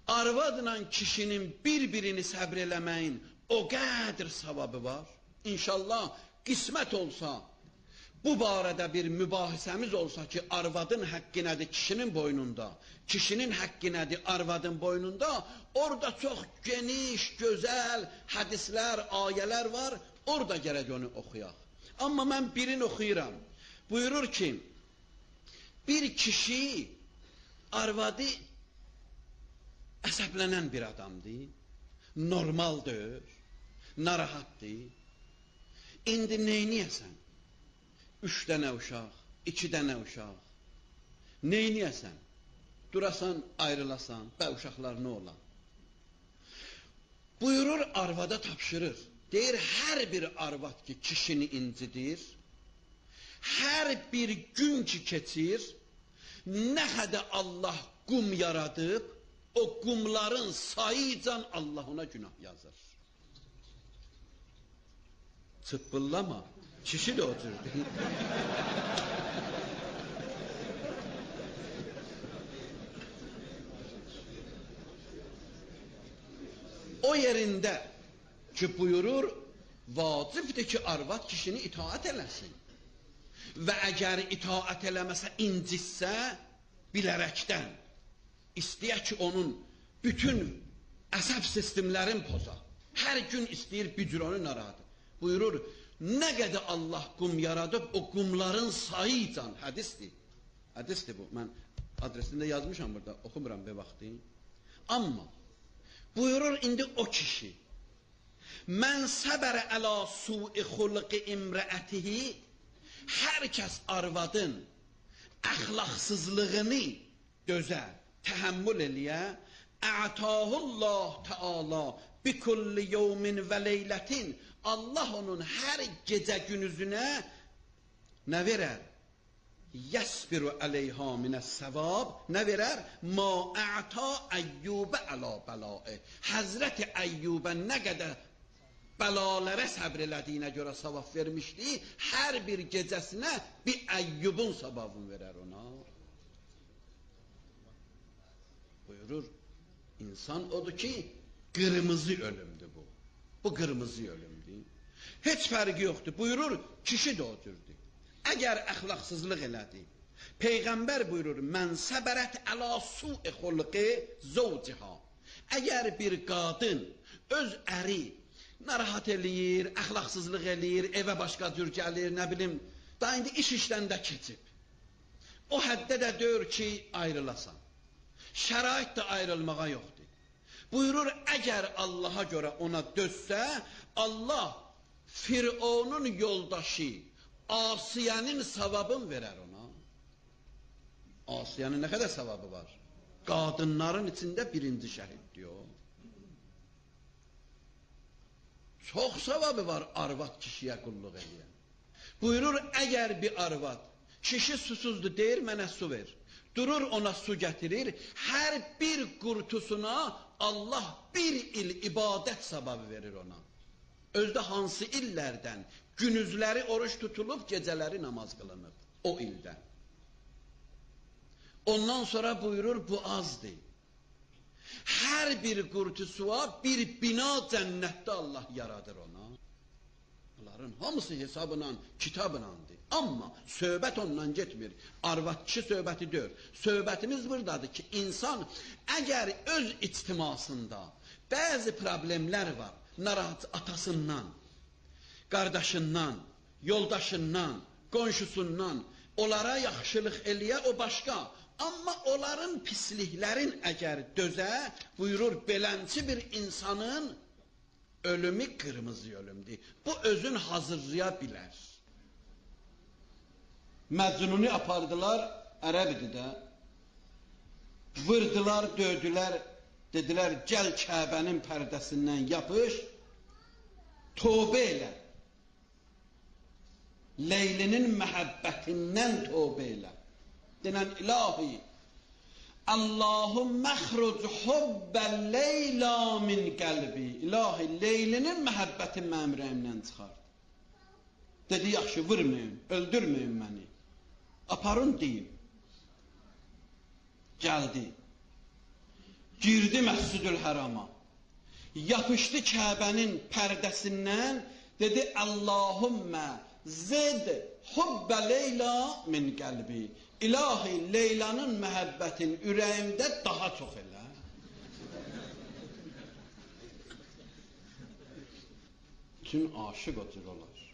Arvadla kişinin bir-birini səbr eləməyin o qədər savabı var. İnşallah qismət olsa, bu barədə bir mübahisəmiz olsa ki, arvadın həqqi nədir kişinin boynunda, kişinin həqqi nədir arvadın boynunda, orada çox geniş, gözəl hədislər, ayələr var, orada gərək onu oxuyaq. Amma mən birini oxuyuram. Buyurur ki, bir kişi arvadı əsəblənən bir adamdır, normaldır, narahatdır. İndi neyniyəsən? 3 dənə uşaq, 2 dənə uşaq. Neyniyəsən? Durasan, ayrılasan, bə uşaqlar nə ola? Buyurur, arvada tapşırır. Deyir, hər bir arvad ki, kişini incidir, hər bir gün ki keçir, nə hədə Allah qum yaradıb, o qumların sayıcan Allah ona günah yazır. Çıppıllama, kişi də o cürdür. O yerində ki buyurur, vacibdir ki arvad kişini itaat eləsin. Və əgər itaat eləməsə, incitsə, bilərəkdən, istəyə ki onun bütün əsəb sistemlərin poza. Hər gün istəyir bir cür onu narahat. Buyurur, nə qədər Allah qum yaradıb, o qumların sayıcan, hədisdir. Hədisdir bu, mən adresini də yazmışam burada, oxumuram be vaxtı. Amma buyurur indi o kişi, mən səbərə əla su'i xulqi imrəətihi, hər kəs arvadın əxlaqsızlığını dözə, təhəmmül eləyə, Ətahullah Teala bikulli yevmin və leylətin, Allah onun hər gecə günüzünə nə verər? Yəsbiru əleyha minəs-səvab, nə verər? Ma ə'ta Əyyubə əla bəlae. Həzrəti Əyyubə nə qədər bəlalərə səbr elədiyinə görə savab vermişdi, hər bir gecəsinə bir Əyyubun savabını verər ona. Buyurur, İnsan odur ki, qırmızı ölümdür bu. Bu qırmızı ölümdür. Heç fərqi yoxdur. Buyurur, kişi də o cürdür. Əgər əxlaqsızlıq elədi, Peyğəmbər buyurur, mən səbərət əla su'i xulqi zovciha. Əgər bir qadın öz əri narahat eləyir, əxlaqsızlıq eləyir, evə başqa cür gəlir, nə bilim, daha indi iş işdən də keçib. O həddə də deyir ki, ayrılasan. Şərait də ayrılmağa yoxdur. Buyurur, əgər Allaha görə ona dözsə, Allah Fironun yoldaşı Asiyənin savabını verər ona. Asiyənin nə qədər savabı var? Qadınların içində birinci şəhid diyor. Çox savabı var arvad kişiyə qulluq eləyən. Buyurur, əgər bir arvad, kişi susuzdur, deyir, mənə su ver. Durur, ona su gətirir. Hər bir qurtusuna Allah bir il ibadət savabı verir ona. Özdə hansı illərdən? Günüzləri oruç tutulub, gecələri namaz qılınıb o ildə. Ondan sonra buyurur, bu azdır. Hər bir qurtusuğa bir bina cənnətdə Allah yaradır ona. Bunların hamısı hesabla, kitablandır. Amma söhbət ondan getmir. Arvad-kişi söhbəti deyil. Söhbətimiz buradadır ki, insan əgər öz ictimasında bəzi problemlər var, narahat atasından, qardaşından, yoldaşından, qonşusundan, onlara yaxşılıq eləyə, o başqa. Amma onların pisliklərin əgər dözə, buyurur, belənçi bir insanın ölümü qırmızı ölümdür. Bu özün hazırlaya bilər. Məcnunu apardılar, ərəb idi də. Vırdılar, döydülər, dedilər, gəl Kəbənin pərdəsindən yapış, tövbə elə. Leylinin məhəbbətindən tövbə elə. Denən, ilahi, Allahümmə xruc hubbə Leyla min qəlbi. İlahi, Leylinin məhəbbəti mənim ürəyimdən çıxardı. Dedi, yaxşı, vurmayın, öldürməyin məni. Aparın deyim. Gəldi. Girdi Məscidül Hərama. Yapışdı Kəbənin pərdəsindən, dedi Allahümmə zid hubbə Leyla min qəlbi. İlahi, Leylanın məhəbbətin ürəyimdə daha çox elə. Bütün aşıq o cür olar.